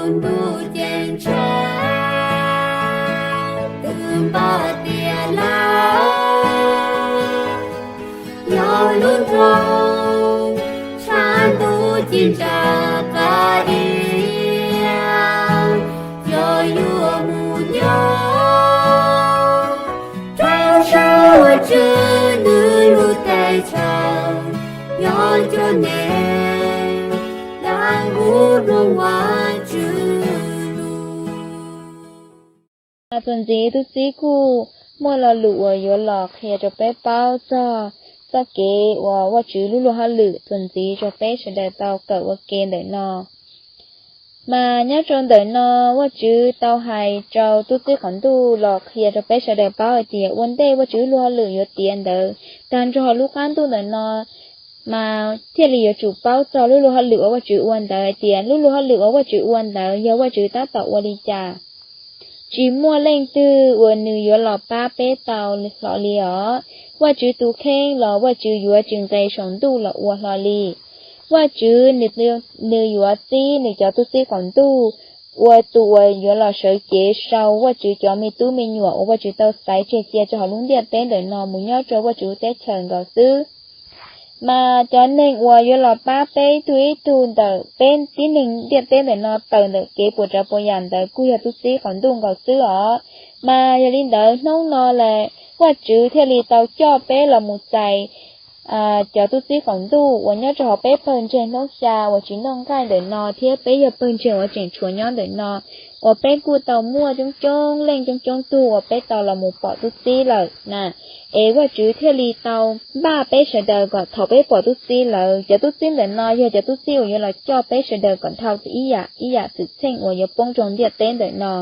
Ntuj ces ntshav, twb npaj tias lawm, yog lub nroog tshav ntuj ci ntsa qab diav, yog yuav mus nyob rau sab ua tswv nws lub teb chaws, yog cov neeg dab hu rau Vajtswv lus. Txuas ntxiv tub txib kuj muaj lo lus uas yuav los qhia rau peb paub txog txoj kev uas Vajtswv lub luag hauj lwm txuas ntxiv rau peb sawv daws tau kawm ua ke ntawm no. Mas nyob rau ntawm no Vajtswv tau hais rau tub txib qaum ntuj los qhia rau peb sawv daws paub hais tias ua ntej Vajtswv lub luag hauj lwm yuav tiav ntawd, tag nrho lub qab ntuj ntawm no mas thiaj li yuav tsum paub txog lub luag hauj lwm uas Vajtswv ua ntawd hais tias lub luag hauj lwm uas Vajtswv ua ntawd yog Vajtswv tab tom ua li cas. Tsis muaj leej twg uas nws yuav los pab peb tau hlo li os. Vajtswv tus kheej los Vajtswv yuav tsis nqes saum ntuj los ua hlo li. Vajtswv nws, nws yuav txib nws cov tub txib qaum ntuj ua tus uas yuav los sawv cev sau Vajtswv cov me tub me nyuam uas Vajtswv tau xaiv tseg cia rau hauv lub ntiaj teb ntawm no mus nyob rau Vajtswv lub teb chaws nkaus xwb. Mas cov neeg uas yuav los pab peb ib tug ib tug ntawm peb tib neeg ntiaj teb ntawm no tawm ntawm kev puas tsav puas yam ntawd kuj yog tub txib qaum ntuj nkaus xwb os. Mas yog li ntawd hnub no las Vajtswv thiaj li tau coj peb los mus txais cov tub txib qaum ntuj uas nyob rau hauv peb pawg ntseeg hnub xya uas tsis noj nqaij ntawm no thiab peb yog pawg ntseeg uas tseem tshuav nyob ntawm no, uas peb kuj tau muaj coob coob leej coob coob tug uas peb tau los mus pom tub txib lawm na. Es Vajtswv thiaj li tau npaj peb sawv daws kom thaum peb pom tub txib lawm, cov tub txib ntawm no yog cov tub txib uas yuav los coj peb sawv daws kom dhau ib yam ib yam xwm txheej uas yuav poob rau ntiaj teb ntawm no.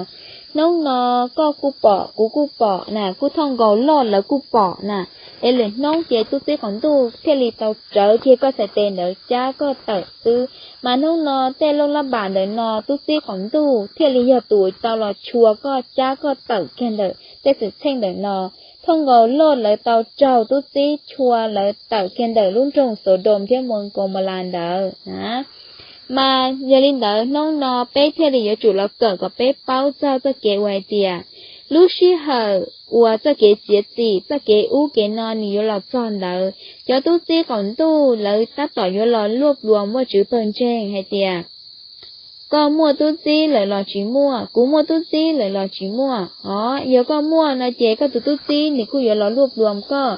Hnub no koj kuj pom, kuv kuj pom na, kuj thooj nkaus Loj lawv kuj pom na. Es lwm hnub ces tub txib qaum ntuj thiaj li tau rawv kiag koj txhais tes ntawd cab koj tawm xwb. Mas hnub no tej loj lab npam ntawm no tub txib qaum ntuj thiaj li yog tus tau los tshua koj cab koj tawm kiag ntawm tej xwm txheej ntawm no. Thooj nkaus Loj lawv tau raug tub txib tshua lawv tawm kiag ntawm lub nroog Xaudoos thiab Kau Mas Las ntawd na. Mas yog li ntawd hnub no peb thiaj li yuav tsum los kawm kom peb paub txog txoj kev uas hais tias lub sij hawm uas txoj kev txiav txim txoj kev ub kev no nws yuav los txog ntawd, cov tub txib qaum ntuj lawv tab tom yuav los luaj pluas Vajtswv pawg ntseeg hais tias koj muaj tub txib lawm los tsis muaj, kuv muaj tub txib lawm los tsis muaj. Os, yog koj muaj no ces koj tus tub txib nws kuj yuav los luaj pluas koj.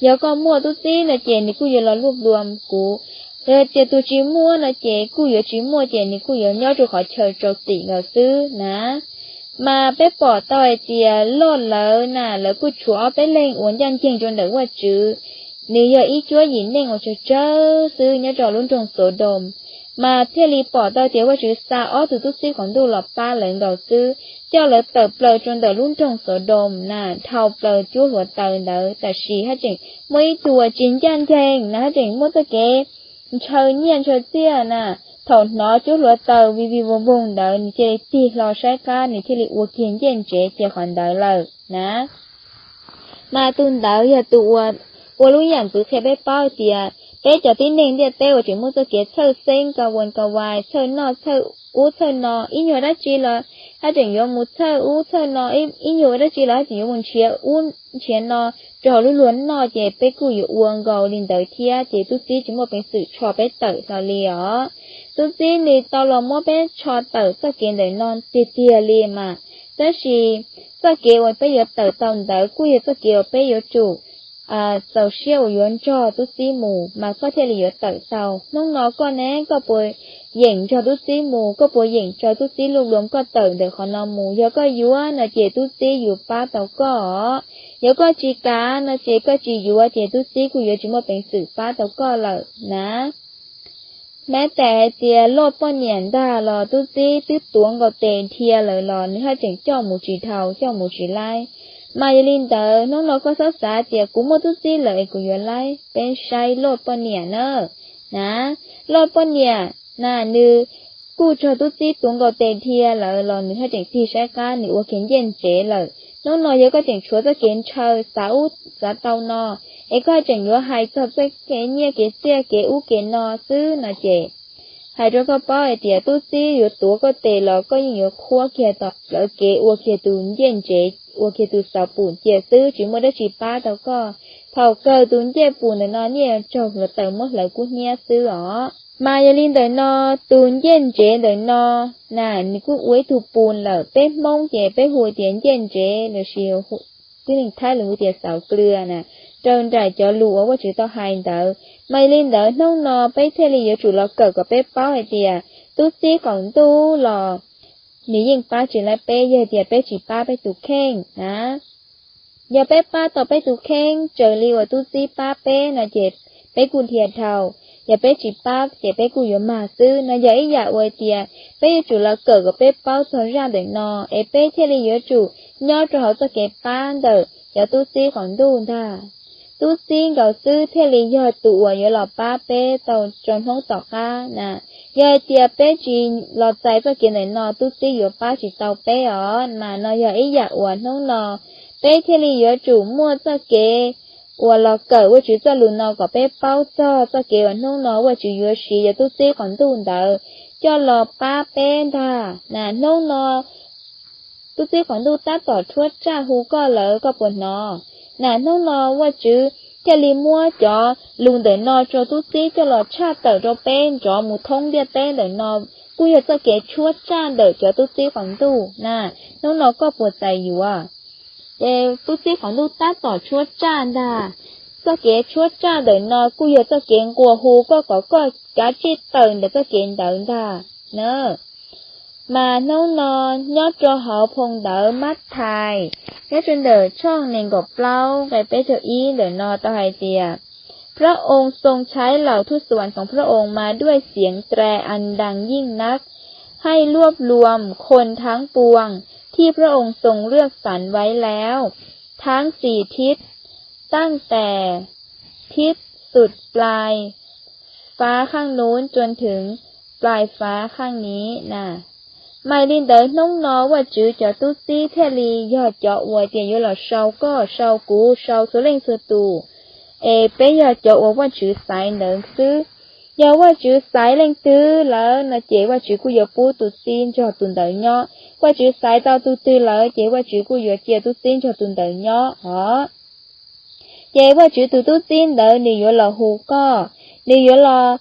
Yog koj muaj tub txib no ces nws kuj yuav los luaj pluas kuv. Yog tias tus tsis muaj no ces kuj yuav tsis muaj ces nws kuj yuav nyob rau qhov chaw rau txim nkaus xwb na. Mas peb pom tau hais tias Loj lawv na, lawv kuj tshuav ob peb leeg uas ncaj ncees rau ntawm Vajtswv. Nws yog ib cuab yim neej uas tsawg tsawg xwb nyob rau lub nroog Xaudoos, mas thiaj li pom tau tias Vajtswv xa ob tug tub txib qaum ntuj los pab lawv nkaus xwb, coj lawv tawm plaws rau ntawm lub nroog Xaudoos na, dhau plaws cuab hluav taws ntawd. Tab sis haj tseem muaj ib tug uas tsis ncaj ncees na, haj tseem muaj txoj kev ntshaw nyiaj ntshaw txiaj na. Thaum hnov cuab hluav taws vij vij voog voog ntawd nws thiaj li tig hlo saib qab, nws thiaj li ua kiag ncej ntsev cia qhov ntawd lawm na. Mas tus ntawd yog tus uas ua lub yam kuv qhia peb paub tias peb cov tib neeg ntiaj teb uas tseem muaj txoj kev txhawj xeeb ka vuas ka vais, txhawj noj txhawj ub txhawj no, ib nyuag dab tsi los haj tseem yuav mus txhawj ub txhawj no, ib nyuag ua dab tsi los haj tseem yuav mus nrhiav ub nrhiav no rau hauv lub luag noj, ces peb kuj yuav ua nkaus li ntawd thiab, ces tub txib tsis muaj peev xwm tsho peb tawm hlo li os. Tub txib nws tau los muab peb tsho tawm txoj kev ntawm no tiag tiag li mas, tab sis txoj kev uas peb yuav tawm tau ntawd kuj yog txoj kev uas peb yuav tsum txaus siab uas yuav nrog tub txib mus mas koj thiaj li yuav tawm tau. Hnub no koj ne, koj puas yeem nrog tub txib mus? Koj puas yeem tso tub txib luj luas koj tawm ntawm qhov no mus? Yog koj yuav no ces tub txib yuav pab tau koj os. Yog koj tsis kam no ces koj tsis yuav ces tub txib kuj yuav tsis muaj peev xwm pab tau koj lawm na. Mab tas hais tias Loj poj niam ntag los tub txib twb tuav nkaus tes dhia lawm los nws haj tseem coj mus tsis dhau, coj mus tsis laib. Mas yog li ntawd hnub no koj txhob xav tias kuv muaj tub txib lawm es kuv yuav laib. Peb saib Loj poj niam na, na, Loj poj niam na, nws kuj raug tub txib tuav nkaus tes dhia lawm los nws haj tseem tig saib qab, nws ua kiag ncej ntsev lawm. Hnub no yog koj tseem tshuav txoj kev ntshaw xav ub xav tau no, es koj haj tseem yuav hais txog txoj kev nyiaj kev txiaj kev ub kev no xwb no ces Hais rau koj paub hais tias tub txib yuav tuav koj tes los koj yeej yuav qhuab kiag tom plawv kev ua kiag tus ncej ntsev, ua kiag tus xauv pum cia xwb, tsis muaj dab tsi pab tau koj. Thaum kawg tus ncej pum ntawm no niaj yuav raug hluav taws muab hlawv kub hnyiab xwb os. Mas yog li ntawm no, tus ncej ntsev ntawm no na, nws kuj ua ib tug pus lawm. Peb Hmoob ces peb hu tias ncej ntsev los sis tib neeg Thaib lus hu tias xauv klwg na, raws nraim cov lus uas Vajtswv tau hais ntawd. Mas yog li ntawd hnub no peb thiaj li yuav tsum los kawm kom peb paub hais tias tub txib qaum ntuj los nws yeej pab tsis laib peb yog tias peb tsis pab peb tus kheej na. Yog peb pab tau peb tus kheej raws li uas tub txib pab peb no ces peb kuj dhia dhau. Yog peb tsis pab ces peb kuj yuav mag xwb no. Yog ib yam uas tias peb yuav tsum los kawm kom peb paub txog zaj ntawm no es peb thiaj li yuav tsum nyob rau hauv txoj kev pab ntawm cov tub txib qaum ntuj ntag. Tub txib nkaus xwb thiaj li yog tus uas yuav los pab peb tau rau hnub tom qab na. Yog hais tias peb tsis los txais txoj kev ntawm no, tub txib yuav pab tsis tau peb os. Mas no yog ib yam uas hnub no peb thiaj li yuav tsum muaj txoj kev uas los kawm Vajtswv txoj lus no kom peb paub txog txoj kev uas hnub no Vajtswv yuav siv cov tub txib qaum ntuj ntawd coj los pab peb ntag na. Hnub no tub txib qaum ntuj tab tom tshuab tsaj hu koj lawm, koj puas hnov? Na hnub no Vajtswv thiaj li muab cov lus ntawm no rau tub txib coj los tshaj tawm rau peb nrov mus thoob ntiaj teb ntawm no, kuj yog txoj kev tshuab tsaj ntawm cov tub txib qaum ntuj na. Hnub no koj puas txais yuav? Ces tub txib qaum ntuj tab tom tshuab tsaj ntag. Txoj kev tshuab tsaj ntawm no kuj yog txoj kev nqua hu koj kom koj kav tsij tawm ntawm txoj kev ntawd ntag na. Mas hnub no nyob rau hauv phau ntawv Mathais, nyob rau ntawm tshooj nees nkaum plaub nqe peb caug ib ntawm no tau hais tias, Peb ong txoo tshaib laus thub xuas khoom peb ong mas duaj xiav tre as das yij nab, haj luaj luam khos thaab puam thij peb ong txoo luaj xav vaib laub, thaab xis thib, taaj tes thib xum plais fab khaaj nub cuag thwv plais fab khaaj niv na. Mas li ntawd hnub no Vajtswv cov tub txib thiaj li yog cov uas tias yuav los sau koj, sau kuv, sau txhua leej txhua tus, es peb yog cov uas Vajtswv xaiv ntawd xwb. Yog Vajtswv xaiv leej twg lawm no ces Vajtswv kuj yuav pub tus txib nrog tus ntawd nyob. Vajtswv xaiv tau tus twg lawm ces Vajtswv kuj yuav cia tub txib nrog tus ntawd nyob os. Ces Vajtswv tus tub txib ntawd nws yuav los hu koj, nws yuav los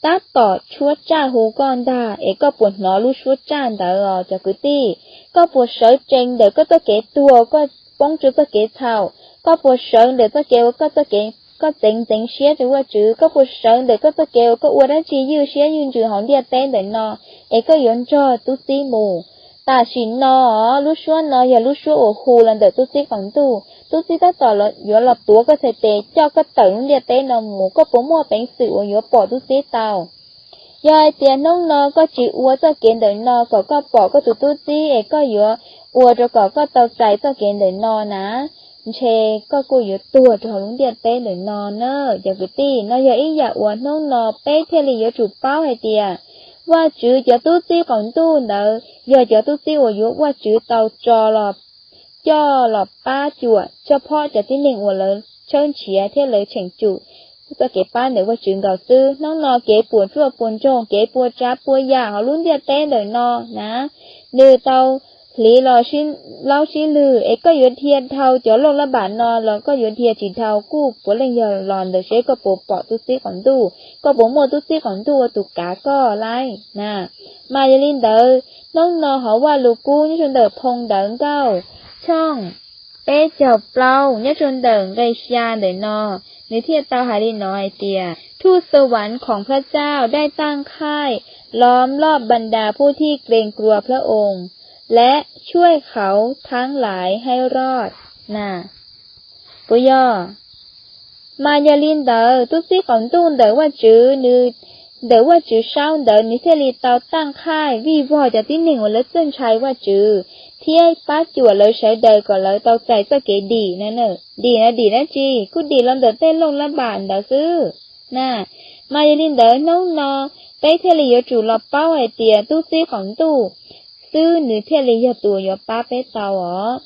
tab tom tshuab tsaj hu koj ntag. Es koj puas hnov lub suab tsaj ntawd os cov kwv tij? Koj puas sawv tsees ntawm koj txoj kev tuag, koj poob rau txoj kev txhaum? Koj puas sawv ntawm txoj kev uas koj txoj kev, koj txeev ntxeev siab rau Vajtswv? Koj puas sawv ntawm koj txoj kev uas koj ua dab tsi ywj siab ywj ntsws hauv ntiaj teb ntawm no, es koj yuav nrog tub txib mus? Tam sim no, lub suab no yog lub suab uas hu los ntawm tub txib qaum ntuj. Tub txib tab tom yuav los tuav koj txhais tes coj koj tawm lub ntiaj teb no mus. Koj puas muaj peev xwm uas yuav pom tub txib tau? Yog hais tias hnub no koj tsis ua txoj kev ntawm no kom koj pom koj tus tub txib es koj yuav ua rau kom koj tau txais txoj kev ntawm no na, ntshe koj kuj yuav tuag rau hauv lub ntiaj teb ntawm no na. Cov kwv tij, no yog ib yam uas hnub no peb thiaj li yuav tsum paub hais tias Vajtswv cov tub txib qaum ntuj ntawd yog cov tub txib uas yuav Vajtswv tau tso los coj los pab cuam tshaj phob cov tib neeg uas lawv tshawb nrhiav thiab lawv cheem tsum txoj kev pab ntawm Vajtswv nkaus xwb. Hnub no kev puas tsuaj puas ntsoog, kev puas tsav puas yam hauv lub ntiaj teb ntawm no na, nws tau hliv los sib laub sib lwg, es koj yuav dhia dhau cov looj lab npam no los koj yuav dhia tsis dhau, kuj puav leej yog los ntawm seb koj puas pom tub txib qaum ntuj, koj puas muaj tub txib qaum ntuj ua tus kav koj lauj na. Mas yog li ntawd, hnub no hauv Vajluskub nyob rau ntawm phau ntawv Nkauj tshooj peb caug plaub nyob rau ntawm nqe xya ntawm no, nws thiaj tau hais li no hais tias, Thub xuv vav khoom phab txauj dai taaj khaij lom loj npa nta pub thij kee kruas phab ong lab tshuaj khauv thaab laiv haij roj na. Puas yog? Mas yog li ntawd, tub txib qaum ntuj ntawm Vajtswv, nws, ntawm Vajtswv saub ntawd nws thiaj li tau taaj khaij vij vog cov tib neeg uas lawv txawj ntshai Vajtswv thiab pab cuam lawv sawv daws kom lawv tau txais txoj kev dim. Dim no dim dab tsi? Kuj dim los ntawm tej looj lab npam ntawd xwb na. Mas yog li ntawd hnub no peb thiaj li yuav tsum los paub hais tias tub txib qaum ntuj xwb nws thiaj li yog tus uas yuav pab peb tau os.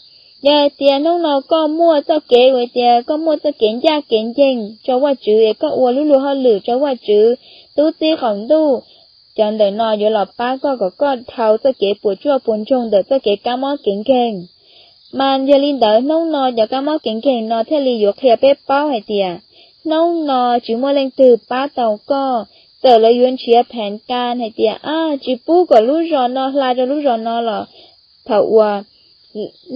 Yog hais tias hnub no koj muaj txoj kev uas tias koj muaj txoj kev ncaj kev ncees rau Vajtswv es koj ua lub luag hauj lwm rau Vajtswv, tub txib qaum ntuj cov ntawm no yuav los pab koj kom koj dhau txoj kev puas tsuaj puas ntsoog ntawm txoj kev kab mob kev nkeeg. Mas yog li ntawd hnub no cov kab mob kev nkeeg no thiaj li yuav qhia peb paub hais tias hnub no tsis muaj leej twg pab tau koj. Txawm lawv yuav nrhiav phees kas hais tias a tsis pub kom lub zos no hla rau lub zos no los thaum uas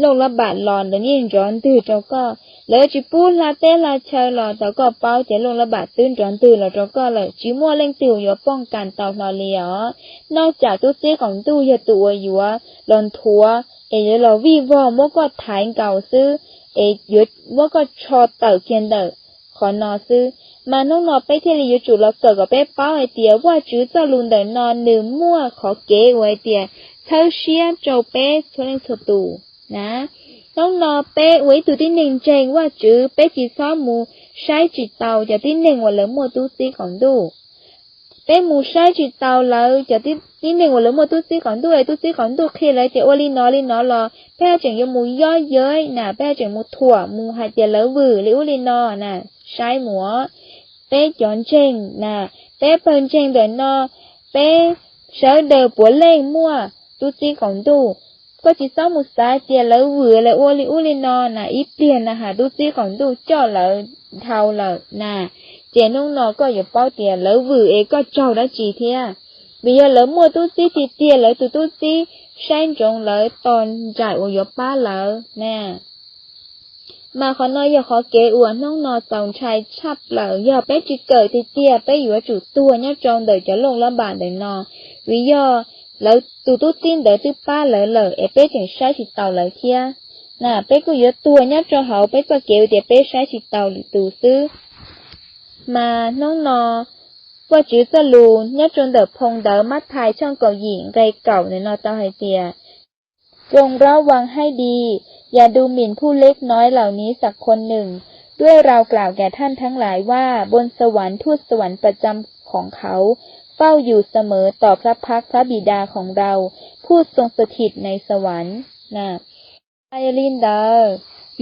Looj Lab Npam los ntawd yeej nrov ntwg rau koj. Lawv tsis pub hla teb hla chaw los tau koj paub ces Looj Lab Npam twb nrov ntwg los rau koj lawm. Tsis muaj leej twg yuav pooj kas tau hlo li os. Noj tsam tub txib qaum ntuj yog tus uas yuav los nthuav es yuav los vij vog muab koj thaiv nkaus xwb es yuav muab koj tsho tawm kiag ntawm qhov no xwb. Mas hnub no peb thiaj li yuav tsum los kawm kom peb paub hais tias Vajtswv txoj lus ntawm no nws muaj qhov kev uas hais tias txhawb siab rau peb txhua leej txhua tus na. Hnub no peb ua ib tug tib neeg ntseeg Vajtswv, peb tsis txhob mus saib tsis taus cov tib neeg uas lawv muaj tub txib qaum ntuj. Peb mus saib tsis taus lawv cov tib neeg uas lawv muaj tub txib qaum ntuj es tub txib qaum ntuj qhia lawv tias ua li no li no los peb haj tseem yuav mus yob yawb na, peb haj tseem mus thuam mus hais tias lawv vwm li ub li no na. Saib mus, peb cov ntseeg na, peb pawg ntseeg ntawm no, peb sawv daws puav leej muaj tub txib qaum ntuj. Koj tsis txhob mus xav tias lawv vwm lawv ua li ub li no na, ib pliag na has tub txib qaum ntuj coj lawv dhau lawm na. Ces hnub no koj yuav paub tias lawv vwm es koj raug dab tsi thiab. Vim yog lawv muaj tub txib tiag tiag, lawv tus tub txib saib ntsoov lawv tos nraim uas yuav pab lawv na. Mas qhov no yog qhov kev uas hnub no txaus ntshai tshaj plaws, yog peb tsis kawm tiag tiag peb yuav tsum tuag nyob rau ntawm cov Looj Lab Npam ntawm no. Vim yog lawv tus tub txib ntawd twb pab lawv lawm es peb tseem saib tsis taus lawv thiab na. Peb kuj yuav tuag nyob rau hauv peb txoj kev uas tias peb saib tsis taus lwm tus xwb. Mas hnub no Vajtswv txoj lus nyob rau ntawm phau ntawv Mathais tshooj kaum yim nqe kaum ntawm no tau hais tias: Jong rabวังให้ดี อย่าดูหมิ่นผู้เล็กน้อยเหล่านี้สักคนหนึ่ง ด้วยเรากล่าวแก่ท่านทั้งหลายว่า บนสวรรค์ทูตสวรรค์ประจำของเขาเฝ้าอยู่เสมอต่อพระพักตร์พระบิดาของเรา ผู้ทรงสถิตในสวรรค์ Mas yog li ntawd,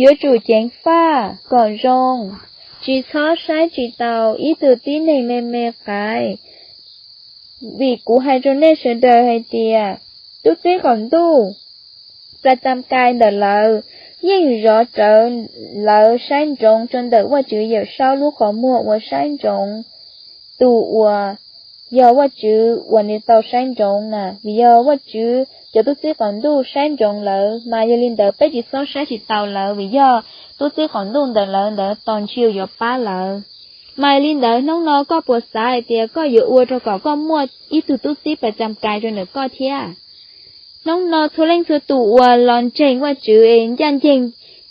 yuav tsum ceev faj kom zoo, tsis txhob saib tsis taus ib tug tib neeg me me qais. Vim kuv hais rau nej sawv daws hais tias, tub txib qaum ntuj plas tas kais ntawm lawv yeej zov rawv lawv saib ntsoov rau ntawm Vajtswv Yawmsaub lub qhov muag uas saib ntsoov tus uas yog Vajtswv uas nws tau saib ntsoov na. Vim yog Vajtswv cov tub txib qaum ntuj saib ntsoov lawv, mas yog li ntawd peb tsis txhob saib tsis taus lawv, vim yog tub txib qaum ntuj ntawm lawv ntawd tos ntshiu yuav pab lawv. Mas yog li ntawd hnub no koj puas xav hais tias koj yuav ua rau kom koj muaj ib tug tub txib plas tas kais rau ntawm koj thiab? Hnub no txhua leej txhua tus uas los ntseeg Vajtswv es ncaj ncees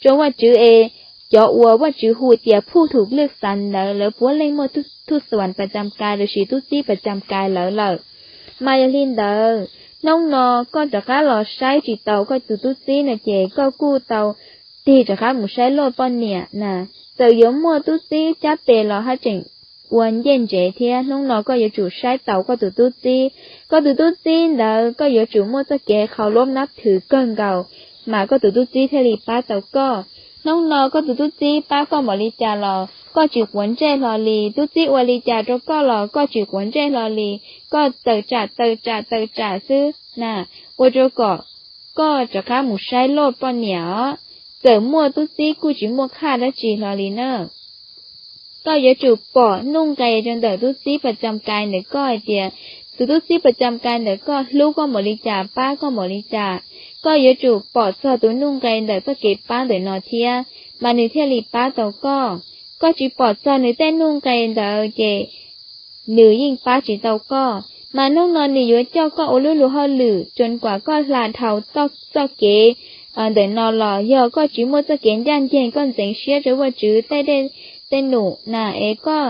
rau Vajtswv es cov uas Vajtswv hu tias phub thum lwj xav ntawd, lawv puav leej muaj thuj xuas pas cam kais lossis tub txib pas cam kais lawv lawm. Mas yog li ntawd, hnub no koj rov qab los saib tsis taus koj tus tub txib no ces koj kuj tau tig rov qab mus saib loj poj niam na. Txawm yuav muaj tub txib cab tes los haj tseem ua ncej ntsev thiab. Hnub no koj yuav tsum saib taus koj tus tub txib. Koj tus tub txib ntawd koj yuav tsum muaj txoj kev qhau lob nab thwv kawg nkaus, mas koj tus tub txib thiaj li pab tau koj. Hnub no koj tus tub txib pab koj npaum li cas los koj tsis quav ntsej hlo li, tub txib ua li cas rau koj los koj tsis quav ntsej hlo li, koj tawm tsam tawm tsam tawm tsam xwb na, ua rau kom koj rov qab mus saib loj poj niam os. Txawm muaj tub txib kuj tsis muaj khaj dab tsi hlo li na. Koj yuav tsum pom nuj nqes rau ntawm tub txib pas cam kais ntawm koj hais tias tus tub txib pas cam kais ntawm koj hlub koj npaum li cas, pab koj npaum li cas. Koj yuav tsum pom txog tus nuj nqes ntawm txoj kev pab ntawm no thiab, mas nws thiaj li pab tau koj. Koj tsis pom txog nws tej nuj nqes ntawd ces nws yeej pab tsis tau koj. Mas hnub no nws yuav coj koj ua lub luag hauj lwm txog kom koj hla dhau txoj kev ntawm no los yog koj tsis muaj txoj kev ncaj ncees, koj ntxeev siab rau Vajtswv tej dej tej num na, es koj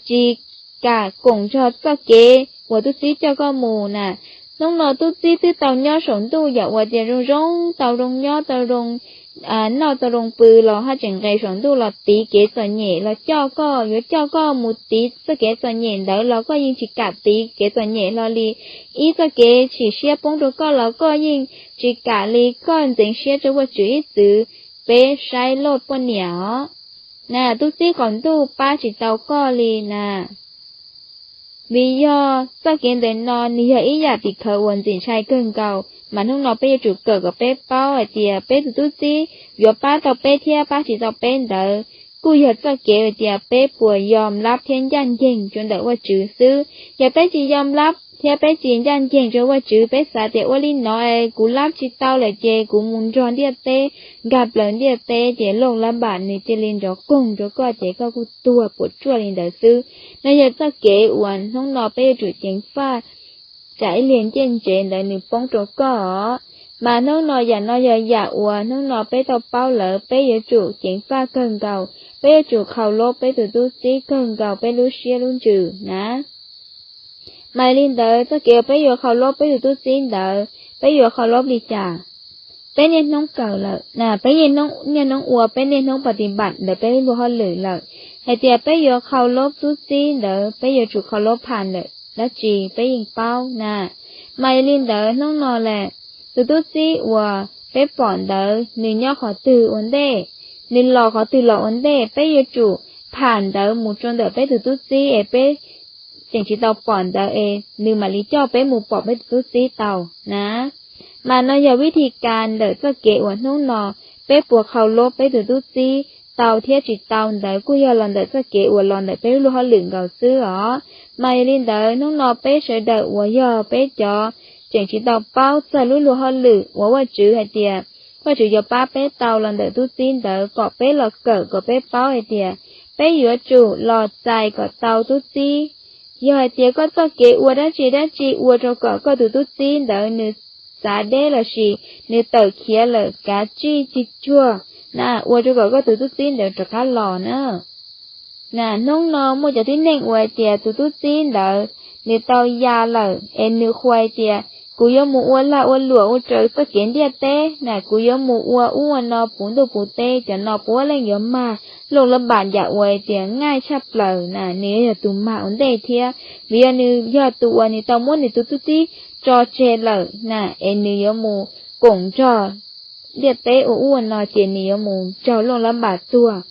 tsis kam koom nrog txoj kev uas tub txib coj koj mus na. Hnub no tub txib twb tau nyob saum ntuj yam uas tias zoo zoo, tau zoo nyob, tau zoo noj, tau zoo pw los haj tseem nqes saum ntuj los tiv kev txom nyem los coj koj, yuav coj koj mus tiv txoj kev txom nyem ntawd los koj yeej tsis kam tiv kev txom nyem hlo li. Ib txoj kev chim siab poob rau koj los koj yeej tsis kam li, koj ntxeev siab rau Vajtswv ib txwm. Peb saib loj poj niam os na, tub txib qaum ntuj pab tsis tau koj li na. Vim yog txoj kev ntawm no nws yog ib yam tim khawv uas ntxim ntshai kawg nkaus, mas hnub no peb yuav tsum kawm kom peb paub hais tias peb tus tub txib yuav pab tau peb thiab pab tsis tau peb ntawd kuj yog txoj kev hais tias peb puas yom lab thiab ncaj ncees rau ntawm Vajtswv xwb. Yog peb tsis yom lab thiab peb tsis ncaj ncees rau Vajtswv, peb xav tias ua li no es kuv lab tsis tau lawm ces kuv mus nrog ntiaj teb, nkag plaws ntiaj teb ces Looj Lab Npam nws cia li nrov koog rau koj ces koj kuj tuag puas tsuaj li ntawd xwb. No yog txoj kev uas hnub no peb yuav tsum ceev faj, tsam ib lig ncej ntsev ntawd nws poob rau koj os. Mas hnub no yam no yog yam uas hnub no peb tau paub lawm, peb yuav tsum ceev faj kawg nkaus, peb yuav tsum qhau lob peb tus tub txib kawg nkaus peb lub siab lub ntsws na. Mas li ntawd txoj kev uas peb yuav qhau lob peb tus tub txib ntawd, peb yuav qhau lob li cas? Peb niaj hnub kawm lawm na, peb niaj hnub ua, peb niaj hnub pas tis npam ntawm peb lub luag hauj lwm lawm, hais tias peb yuav qhau lob tub txib ntawd peb yuav tsum qhau lob pham ntawm dab tsi peb yeej paub na. Mas yog li ntawd hnub no las, tus tub txib uas peb pom ntawd nws nyob qhov twg ua ntej, nws los qhov twg los ua ntej, peb yuav tsum pham ntawd mus rau ntawm peb tus tub txib es peb tseem tsis tau pom ntawd es nws mam li coj peb mus pom peb tus tub txib tau na. Mas no yog vib thi kas ntawm txoj kev uas hnub no peb puas qhau lob peb tus tub txib tau thiab tsis tau ntawd kuj yog los ntawm txoj kev uas los ntawm peb lub luag hauj lwm nkaus xwb os. Mas yog li ntawd hnub no peb sawv daws uas yog peb cov tseem tsis tau paub txog lub luag hauj lwm uas Vajtswv hais tias Vajtswv yuav pab peb tau los ntawm tub txib ntawd kom peb los kawm kom peb paub hais tias peb yuav tsum los txais kom tau tub txib. Yog hais tias koj txoj kev ua dab tsi dab tsi ua rau kom koj tus tub txib ntawd nws txav deb lossis nws tawm khiav lawm kav tsij tsis tsuag na, ua rau kom koj tus tub txib ntawd rov qab los na. Na hnub no muaj cov tib neeg uas hais tias tus tub txib ntawd nws tau ya lawm es nws qhuas hais tias kuv yuav mus ua lag ua luam ua raws txoj kev ntiaj teb na, kuv yuav mus ua ub ua no puv ntuj puv teb, cov no puav leej yuav mag Looj Lab Npam yam uas hais tias nqaij tshaj plaws na, nws yuav yog tus mag ua ntej thiab. Vim yog nws yog tus uas nws tau muab nws tus tub txib tso tseg lawm na, es nws yuav mus koom nrog ntiaj teb ua ub ua no ces nws yuav mus raug Looj Lab Npam tuag.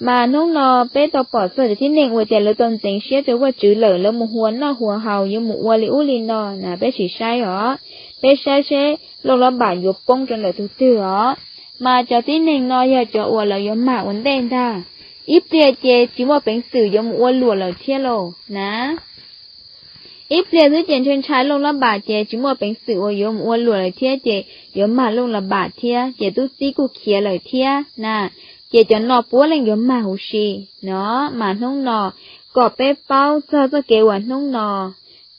Mas hnub no peb tau pom txog cov tib neeg uas tias lawv tau ntxeev siab rau Vajtswv lawm, lawv mus hua noj hua haus, yuav mus ua li ub li no na, peb sim saib os, peb saib seb Looj Lab Npam yuav poob rau ntawm tus twg os. Mas cov tib neeg no yog cov uas lawv yuav mag ua ntej ntag. Ib pliag ces tsis muaj peev xwm yuav mus ua luam lawm thiab lauj na. Ib pliag xwb ces ntshai ntshai Looj Lab Npam ces tsis muaj peev xwm uas yuav mus ua luam lawm thiab ces yuav mag Looj Lab Npam thiab ces tub txib kuj khiav lawm thiab na, ces cov no puav leej yuav mag huv si no. Mas hnub no kom peb paub txog txoj kev uas hnub no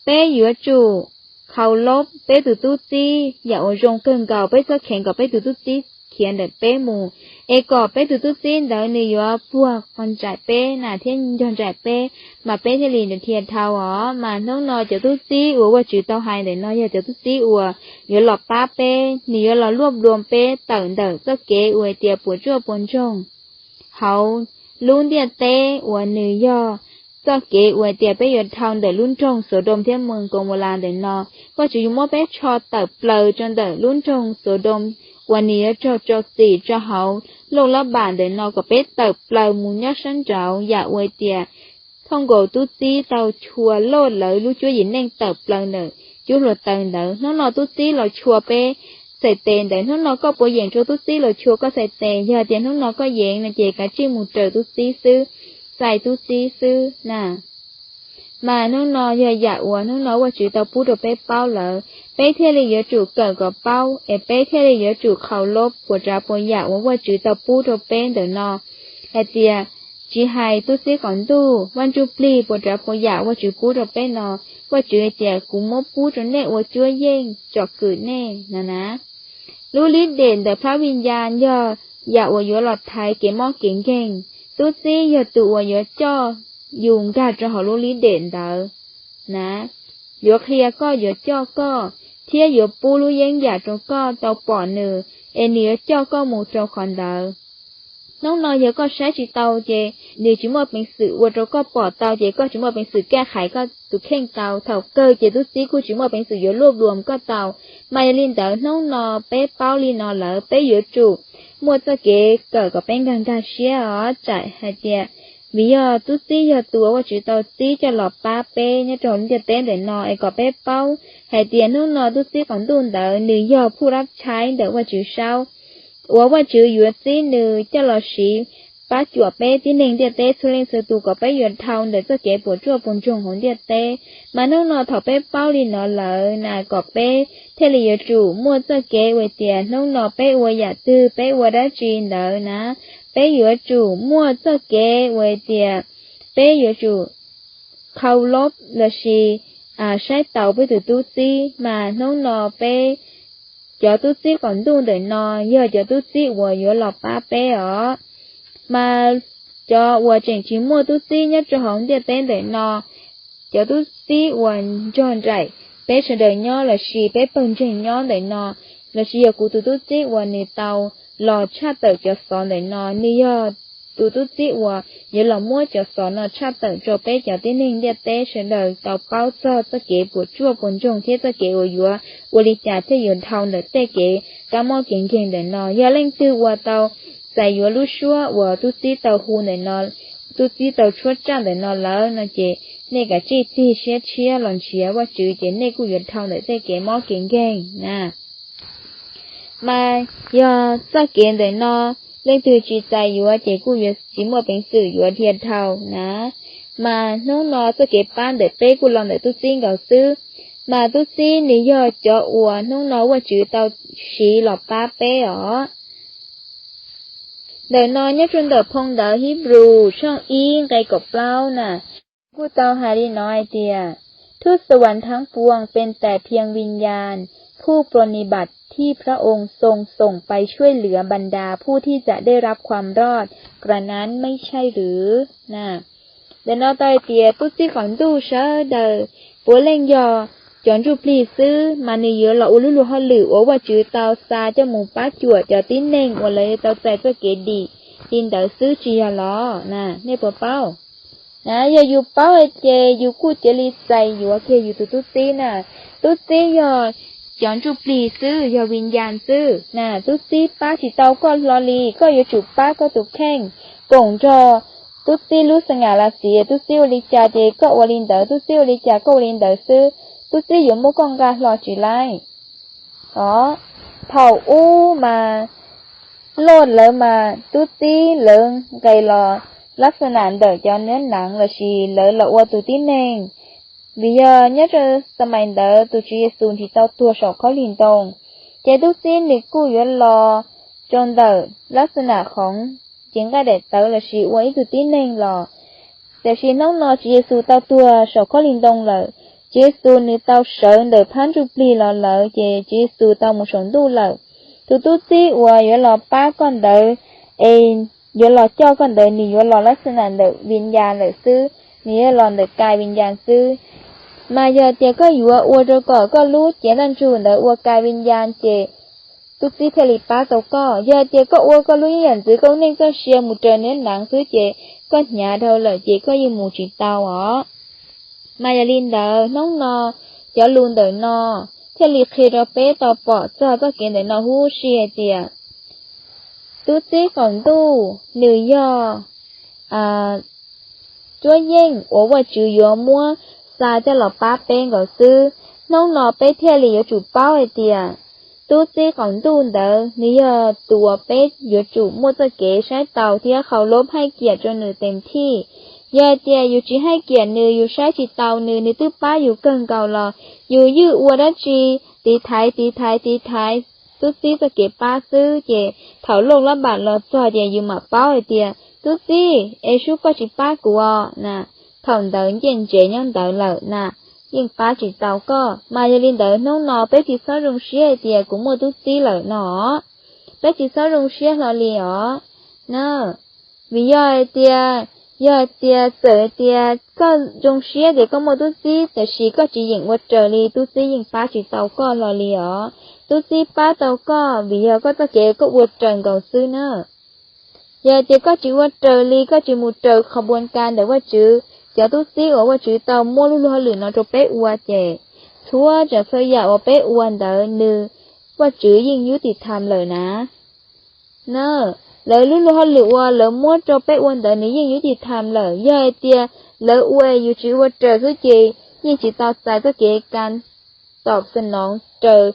peb yuav tsum qhau lob peb tus tub txib yam uas zoo kawg nkaus, peb txhob kheev kom peb tus tub txib khiav ntawm peb mus, es kom peb tus tub txib ntawd nws yuav puag qhov nraim peb na thiab nco nraim peb, mas peb thiaj li dhia dhau os. Mas hnub no cov tub txib uas Vajtswv tau hais ntawm no yog cov tub txib uas yuav los pab peb, nws yuav los luaj dua peb tawm ntawm txoj kev uas hais tias puas tsuaj puas ntsoog hauv lub ntiaj teb uas nws yog txoj kev uas hais tias peb yuav dhau ntawm lub nroog Xaudoos thiab Komolas ntawm no. Vajtswv yuav muab peb tsho tawm plaws rau ntawm lub nroog Xaudoos uas nws yuav raug tso txim rau hauv Looj Lab Npam ntawm no kom peb tawm plaws mus nyob sab nraud yam uas hais tias thooj nkaus tub txib tau chua Loj lawv lub cuab yim neej tawm plaws ntawm cuab hluav taws ntawd. Hnub no tub txib los chua peb txhais tes ntawd, hnub no koj puas yeem rau tub txib los chua koj txhais tes? Yog tias hnub no koj yeem no ces kav tsij mus raws tub txib xwb, txais tub txib xwb na. Mas hnub no yog yam uas hnub no Vajtswv tau pub rau peb paub lawm, peb thiaj li yuav tsum kawm kom paub es peb thiaj li yuav tsum qhau lob puas tsav puas yam uas Vajtswv tau pub rau peb ntawm no, hais tias tsis hais tub txib qaum ntuj, Vaj Ntsujplig puas tsav puas yam Vajtswv pub rau peb no, Vajtswv hais tias kuv muab pub rau nej ua cuab yeej tsom kwm nej no na. Lub lib dem ntawm phab vij ya yog yam uas yuav los thaiv kev mob kev nkeeg. Tub txib yog tus uas yuav coj yus nkag rau hauv lub lib dem ntawd na, yuav qhia koj, yuav coj koj, thiab yuav pub lub yeeb yam rau koj tau pom nws, es nws yuav coj koj mus rau qhov ntawd. Hnub no yog koj saib tsis tau ces nws tsis muaj peev xwm ua rau koj pom tau, ces koj tsis muaj peev xwm kaj qhais koj tus kheej tau, thaum kawg ces tub txib kuj tsis muaj peev xwm yuav luaj dua koj tau. Mas yog li ntawd hnub no peb paub li no lawm, peb yuav tsum muaj txoj kev kawm kom peb nkag nkag siab os, tsam hais tias Vim yog tub txib yog tus uas Vajtswv tau txib coj los pab peb nyob rau hauv ntiaj teb ntawm no, es kom peb paub hais tias hnub no tub txib qaum ntuj ntawd nws yog phuj dab tshai ntawm Vajtswv saub, uas Vajtswv yuav txib nws coj los siv pab cuam peb tib neeg ntiaj teb txhua leej txhua tus kom peb yuav dhau ntawm txoj kev puas tsuaj puas ntsoog hauv ntiaj teb. Mas hnub no thaum peb paub li no lawm na, kom peb thiaj li yuav tsum muaj txoj kev ua tias hnub no peb ua yam twg, peb ua dab tsi ntawd na, peb yuav tsum muaj txoj kev ua tias peb yuav tsum qhau lob lossis saib taus peb tus tub txib. Mas hnub no peb cov tub txib qaum ntuj ntawm no yog cov tub txib uas yuav los pab peb os. Mas cov uas tseem tsis muaj tub txib nyob rau hauv ntiaj teb ntawm no, cov tub txib uas nrog nraim peb sawv daws nyob lossis peb pawg ntseeg nyob ntawm no, lossis yog kuv tus tub txib uas nws tau los tshaj tawm cov xov ntawm no, nws yog tus tub txib uas yuav los muab cov xov no tshaj tawm rau peb cov tib neeg ntiaj teb sawv daws tau paub txog txoj kev puas tsuaj puas ntsoog thiab txoj kev uas yuav ua li cas thiaj yuav dhau ntawm tej kev kab mob kev nkeeg ntawm no. Yog leej twg uas tau txais yuav lub suab uas tub txib tau hu ntawm no, tub txib tau tshuab tsaj ntawm no lawm no ces nej kav tsij tig siab tshiab los nrhiav Vajtswv ces nej kuj yuav dhau ntawm tej kev mob kev nkeeg na. Mas yog txoj kev ntawm no leej twg tsis txais yuav ces kuj yuav tsis muaj peev xwm yuav dhia dhau na. Mas hnub no txoj kev pab ntawm peb kuj los ntawm tub txib nkaus xwb. Mas tub txib nws yog cov uas hnub no Vajtswv tau siv los pab peb os. Ntawm no nyob rau ntawm phau ntawv Hebrews tshooj ib nqe kaum plaub na, kuj tau hais li no hais tias: Thúc giục thắng buông bên cạnh Thiên Ling Phúc Pronibat Thi Prong Sông Sông Pai Chuê Lửa Banda Phu Thi Giả Đê Rap Kham Rot Kranan Mei Chai Rwv. Ntawm no tau hais tias tub txib qaum ntuj sawv daws puav leej yog cov ntsuj plig xwb, mas nws yuav los ua lub luag hauj lwm uas Vajtswv tau xa coj mus pab cuam cov tib neeg uas lawv tau txais txoj kev dim li ntawd xwb tsis yog los na. Nej puas paub? Na, yog yus paub ces yus kuj cia li txais yuav kiag yus tus tub txib na. Tub txib yog cov ntsuj plig xwb, yog vim yas xwb na. Tub txib pab tsis tau koj hlo li, koj yuav tsum pab koj tus kheej koom nrog tub txib lub xa ngam las xiv. Tub txib ua li cas ces koj ua li ntawd, tub txib ua li cas koj ua li ntawd xwb. Tub txib yuav muab koj nqa hlo tsis laib os. Thaum ub mas loj lawv mas tub txib lawv nqes los lab xa nam ntawm cov nuab neev lossis lawv los ua tus tib neeg. Vim yog nyob rau xa mais ntawd tus Tswv Yexus tsis tau tuag saum qhaub lig ntoo, ces tub txib nws kuj yuav los rau ntawm lab xa nam khoov cev nqaij daim tawv lossis ua ib tug tib neeg los. Tiam sis hnub no Tswv Yexus tau tuag saum qhaub lig ntoo lawm, Tswv Yexus nws tau sawv ntawm phab ntsuj plig los lawm ces Tswv Yexus tau mus saum ntuj lawm. Tus tub txib uas yuav los pab koj ntawd es yuav los coj koj ntawd nws yuav los lab xa nam ntawm vim yas lawm xwb, nws yuav los ntawm kais vim yas xwb. Mas yog tias koj yuav ua rau kom koj lub cev ntaj ntsug ntawd ua kais vim yas ces tub txib thiaj li pab tau koj. Yog tias koj ua koj lub yeeb yam ntxwv koj lub neej txoj sia mus raws nuab neev xwb ces koj hnyav dhau lawm ces koj yeej mus tsis tau os. Mas yog li ntawd hnub no cov lus ntawm no thiaj li qhia rau peb tau pom txog txoj kev ntawm no huv si hais tias tub txib qaum ntuj nws yog cuab yeej uas Vajtswv yuav muab xa coj los pab peb nkaus xwb. Hnub no peb thiaj li yuav tsum paub hais tias tub txib qaum ntuj ntawd nws yog tus uas peb yuav tsum muaj txoj kev saib taus thiab qhau lob haij kiam rau nws tes thij. Yog hais tias yus tsis haij kiam nws, yus saib tsis taus nws, nws twb pab yus kawg nkaus los yus yeej ua dab tsi tiv thaiv tiv thaiv tiv thaiv tub txib txoj kev pab xwb ces thaum looj lab npam los txog ces yus mam paub hais tias tub txib es sub koj tsis pab kuv os na. Thaum ntawd ncej ntsev nyob ntawd lawm na, yeej pab tsis tau koj. Mas yog li ntawd hnub no peb tsis txhob zoo siab hais tias kuv muaj tub txib lawm no, peb tsis txhob zoo siab hlo li os na. Vim yog hais tias, yog hais tias txawm hais tias koj zoo siab tias koj muaj tub txib tiam sis koj tsis yeem ua raws li tub txib yeej pab tsis tau koj hlo li os. Tub txib pab tau koj vim yog koj txoj kev koj ua raws nkaus xwb na. Yog hais tias koj tsis ua raws li, koj tsis mus raws qhov npuas ka ntawm Vajtswv, cov tub txib uas Vajtswv tau muab lub luag hauj lwm no rau peb ua ces txhua tsav txhua yam uas peb ua ntawd nws, Vajtswv yeej yub tim tham lawm na. Na, lawv lub luag hauj lwm uas lawv muab rau peb ua ntawd nws yeej yub tis tham lawm. Yog hais tias lawv ua yus tsis ua raws xwb ces yeej tsis tau txais txoj kev ka tom xa noov raws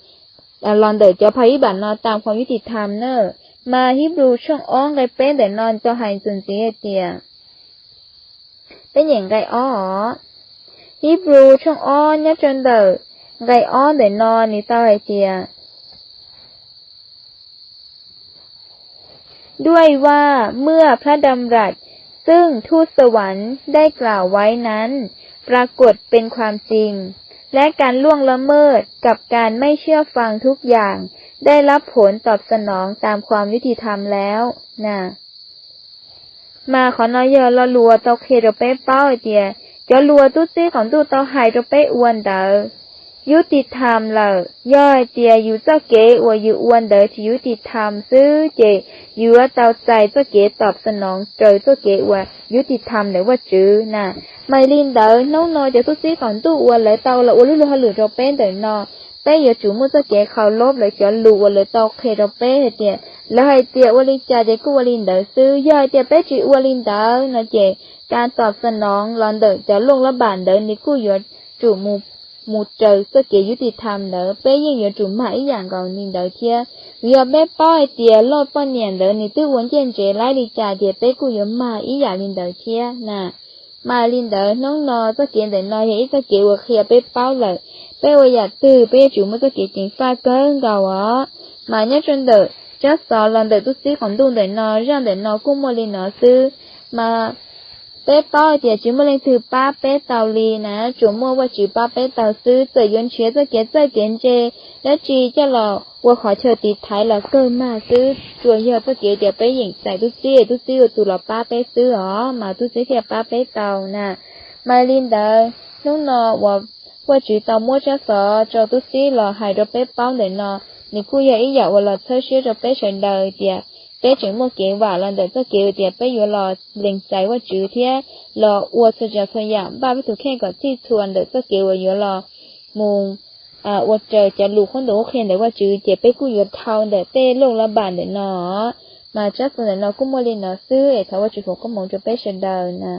los ntawm cov phaj ib npam no tam khom yub tis tham na. Mas Hibru tshooj ob nqe peb ntawm no tau hais txuas ntxiv hais tias, peb nyeem nqe ob os. Hibru tshooj ob nyob rau ntawm nqe ob ntawm no nws tau hais tias ด้วยว่าเมื่อพระดำรัสซึ่งทูตสวรรค์ได้กล่าวไว้นั้นปรากฏเป็นความจริง และการล่วงละเมิดกับการไม่เชื่อฟังทุกอย่างได้รับผลตอบสนองตามความยุติธรรมแล้ว นะ Mas qhov no yog lo lus uas tau qhia rau peb paub hais tias cov lus uas tub txib qaum ntuj tau hais rau peb ua ntawd yub tis tham lawm. Yog hais tias yus txoj kev uas yus ua ntawd tsis yub tis tham xwb ces yus yuav tau txais txoj kev tom xa noov raws txoj kev uas yub tis tham ntawm Vajtswv na. Mas li ntawd hnub no cov tub txib qaum ntuj uas lawv tau los ua lub luag hauj lwm rau peb ntawm no, peb yuav tsum muaj txoj kev qhau lob lawv cov lus uas lawv tau qhia rau peb hais tias lawv hais tias ua li cas ces kuj ua li ntawd xwb. Yog hais tias peb tsis ua li ntawd no ces ka tom xa noov los ntawm cov looj lab npam ntawd nws kuj yuav tsum mus mus raws txoj kev yub tis tham ntawd, peb yeej yuav tsum mag ib yam nkaus li ntawd thiab. Vim yog peb paub hais tias Loj poj niam ntawd nws twb ua ncaj ntsev laib li cas ces peb kuj yuav mag ib yam li ntawd thiab na. Mas li ntawd hnub no txoj kev ntawm no yog ib txoj kev uas qhia peb paub lawm, peb ua yam twg peb yuav tsum muaj txoj kev ceev faj kawg nkaus os. Mas nyob rau ntawm tsab xov los ntawm tub txib qaum ntuj ntawm no, zaj ntawm no kuj muaj li no xwb. Mas peb paub tias tsis muaj leej twg pab peb tau li na, tsuas muaj Vajtswv pab peb tau xwb. Txawm yuav nrhiav txoj kev txawj kev ntse dab tsi coj los ua qhov chaw tiv thaiv los kawg mag xwb, tsuas yog txoj kev tias peb yeem txais tub txib, tub txib ua tus los pab peb xwb os, mas tub txib thiaj pab peb tau na. Mas li ntawd hnub no uas Vajtswv tau muab tsab xov rau tub txib los hais rau peb paub ntawm no, nws kuj yog ib yam uas los txhawb siab rau peb sawv daws tias peb tseem muaj kev vam los ntawm txoj kev tias peb yuav los lees txais Vajtswv thiab los ua txhua tsav txhua yam npaj peb tus kheej kom txhij txhua ntawm txoj kev uas yuav los mus ua raws cov lus qhuab ntuas qhuab qhia ntawm Vajtswv ces peb kuj yuav dhau ntawm tej looj lab npam ntawm no. Mas tsab xov ntawm no kuj muaj li no xwb es thov Vajtswv foom koob hmoov rau peb sawv daws na.